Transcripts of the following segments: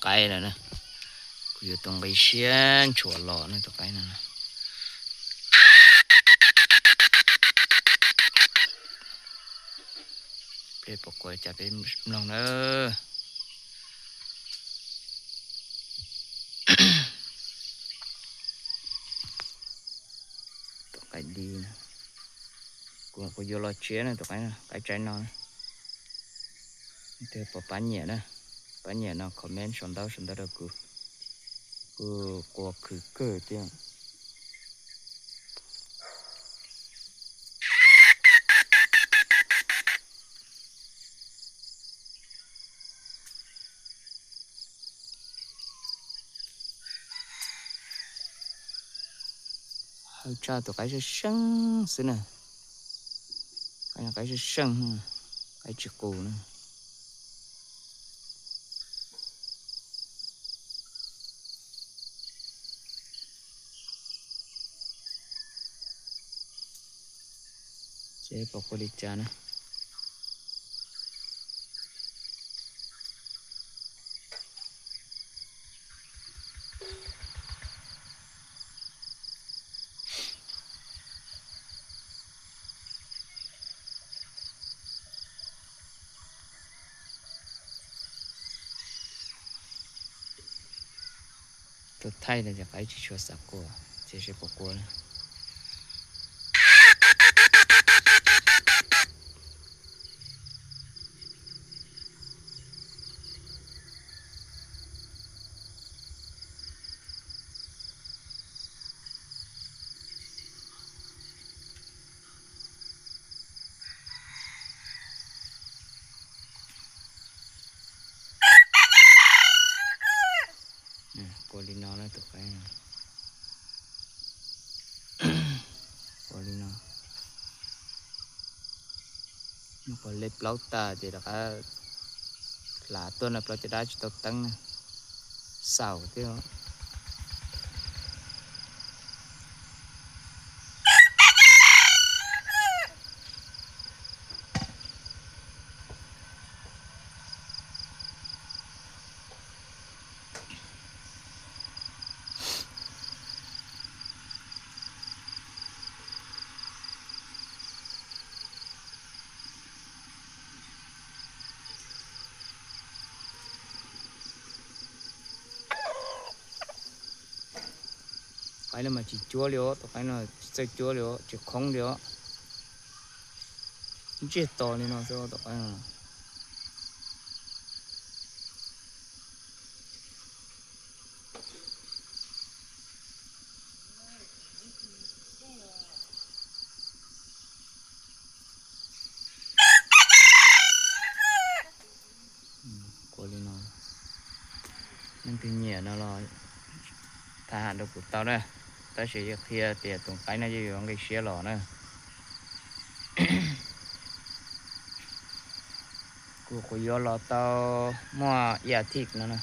qaib lawm na. Kuv yuav tus nqi siab ntshuas los na tus qaib no. Peb puas quaj cas peb mloog na. Tus qaib di, kuv kuv yuav los tsiab na tus qaib, qaib tsaib no. Twg puas pab nyiam na, pab nyiam no comment sau ntaub sau ntaub rau kuv. Kuv quaj khwv kawg thiab. Hawv tshaj tus qaib seej seej xwb na. Qaib seej seej, qaib tsis qus na. Seb puas quaj li cas na. Tus thaij no ces qaib tsis tshua xav quaj, ces seb puas quaj na. Quaj li no na tus qaib. Quaj li no. Nws quaj leb plaub tag ces rov qab hlav tuaj no, plaub caj dab tsis tau teeb na. Xaus thiab. Qaib no mas tsis cuab li os, tus qaib no tsis txawj cuab li os, tsis qhoob li os. Ntsiag to li no xwb tus qaib no. Quaj li no. Leej twg nyiam no los tham hais rau kuv tau na, tab sis yuav qhia tias tus qaib no yeej yuav nqi siab los na. Kuv kuv yuav los tau muaj ib as thiv no na.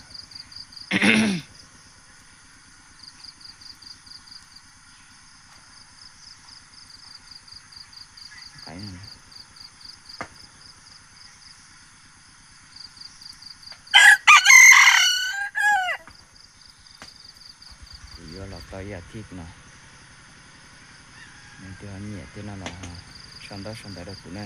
Kuv yuav los tau ib as thiv no. Leej twg ho nyiam thiab no los sau ntaub sau ntawv rau kuv na.